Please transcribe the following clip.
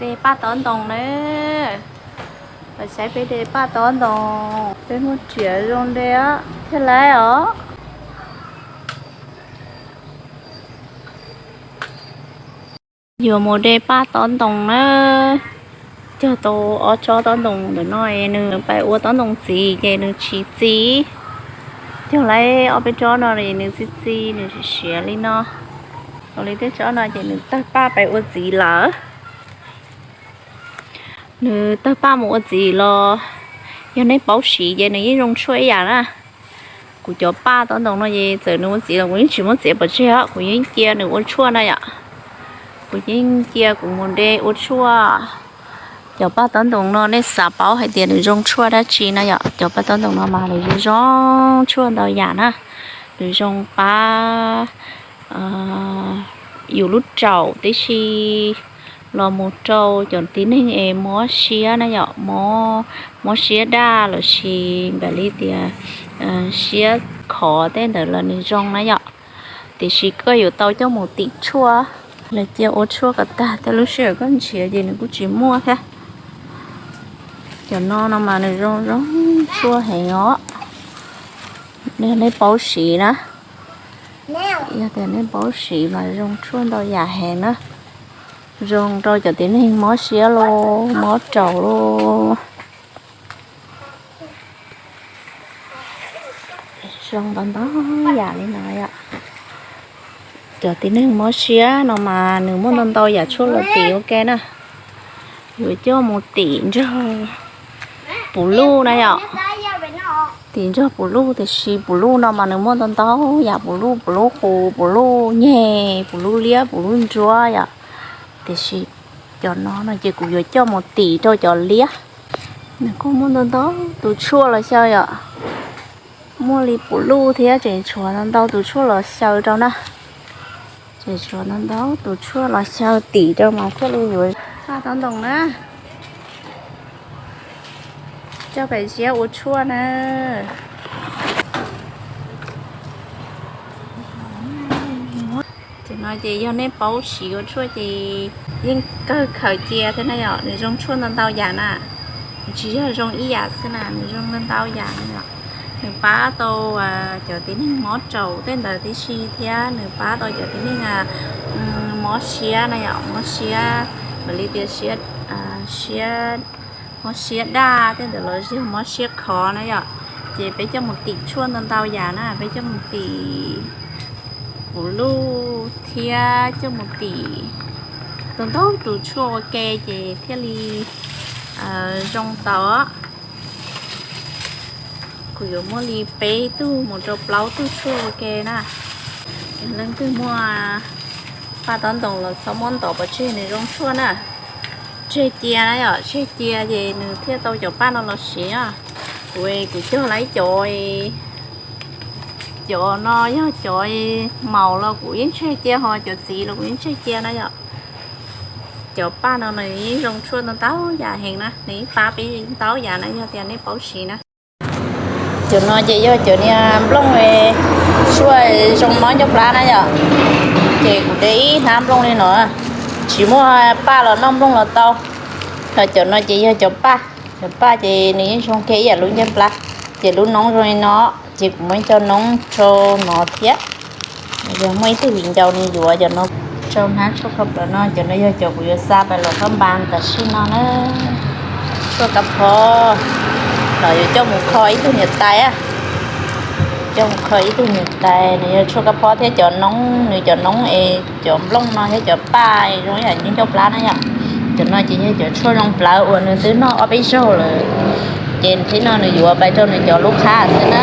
De paj tob ntoo na. Los saib peb de paj tob ntoo, peb muab riam zoo de thiaj laib os. Yuav mus de paj tob ntoo na. Cog tau ob tsob tob ntoo ntawm no es nws pais ua tob ntoo txiv ces nws tsis txi. Cog lawm ob peb tsob no es nws txi txi, nws siav siav li no. Ua li tej tsob no ces nws tawg paj pais ua txiv lawm. Nws tawg paj mus ua txiv los yog nej paub siv ces nws yeej zoo tshuaj ib yam na. Kuv cov paj tob ntoo no ces txawm nws ua txiv los kuv yeej tsis muab txiav pov tseg os, kuv yeej cia nws ua tshuaj na yom. Kuv yeej cia kuv mus de ua tshuaj. Cov paj tob ntoo no nej xav paub hais tias nws zoo tshuaj dab tsi na yom? Cov paj tob ntoo no mas nws zoo tshuaj ntau yam na. Nws zoo pab yus lub raum tib si los mus rau cov tib neeg es mob siab na yom, mob siab daj lossis npaum li tias siab khov tej ntawd los nws zoo na yom. Tiam sis koj yuav tau coj mus tim tshuaj, los cia ua tshuaj kom tag thiab lub sij hawm koj nrhiav ces nws kuj tsis muaj thiab. Cov no no mas nws zoo zoo tshuaj heev os. Nej paub siv na. Yog tias nej paub siv mas zoo tshuaj ntau yam heev na. Zoo rau cov tib neeg mob siab los mob raum los. Zoo ntau ntau yam li no yom. Cov tib neeg mob siab no mas nws muaj ntau ntau yam tshuaj los tim ua ke na. Yuav coj mus tim nrog puv luj na yom. Tim nrog puv luj, tiam sis puv luj no mas nws muaj ntau ntau yam, puv luj, puv luj qus, puv luj nyeg, puv luj liab, puv luj ntsuab yom. Tiam sis cov no no ces kuv yuav coj mus tim rau cov liab. Nws kuj muaj ntau ntau tus tshuaj los xyaw yom. Muaj li puv luj thiab, tseem tshuav ntau ntau tus tshuaj los xyaw rau na. Tseem tshuav ntau ntau tus tshuaj los xyaw tim rau mas thiaj li yuav paj tob ntoo na. Coj pais ziab ua tshuaj na. Cov no ces yog nej paub siv ua tshuaj ces yeej kawg khaws cia thiab na yom, nws zoo tshuaj ntau ntau yam na. Nws tsis yog zoo ib yam xwb na, nws zoo ntau ntau yam na yom. Nws pab tau cov tib neeg mob raum tej ntawd tib si thiab nws pab tau cov tib neeg mob siab na yom, mob siab, mam li tias siab, siab, mob siab daj tej ntawd los yog mob siab khov na yom. Ces peb coj mus tim tshuaj ntau ntau yam na, peb coj mus tim puv luj thiab coj mus tim ntau ntau tus tshuaj ua ke ces thiaj li zoo tau. Kuv yuav muaj li peb tug mus rau plaub tug tshuaj ua ke na. Leej twg muaj paj tob ntoo los txhob muab ntov pov tseg, nws zoo tshuaj na. Tseg cia na yom, tseg cia ces nws thiaj tau cov paj no los siv. Kuv, kuv cog lawm cov, cov no yog cov maum los kuv yeej tseg cia, ho cov txiv los kuv yeej tseg cia na yom. Cov paj no nws yeej zoo tshuaj ntau ntau yam heev na, nws yeej pab peb ntau yam na yog tias nej paub siv na. Cov no ces yog cov niag nplooj tshuaj zoo mob ncauj plab na yom. Ces kuv de ib hnab nplooj li no, tsis muaj paj los noj nplooj los tau. Ho cov no ces yog cov paj, cov paj ces nws yeej zoo kiag ib yam lub ncauj plab. Ces lub noob zoo li no, ces kuv muaj ib co noob rau no thiab. Yog muaj ib tug viv ncaus nws yuav cov no rau hnab tshuaj kho plaws no, cov no yog cov kuv yuav xa pais los koj npas tam sim no na. Tshuaj kab phob, los yuav coj mus kho ib tug niam tais, coj mus kho ib tug niam tais, nws yog tshuaj kab phob thiab cov noob, nws cov noob es cov nplooj no thiab cov paj zoo ib yam ncauj plab na yom. Cov no ces yog cov tshuaj zoo plawv uas nws twb noj ob peb zaug lawm, ces thaum no nws yuav pais rau nws cov lub qhab xwb na.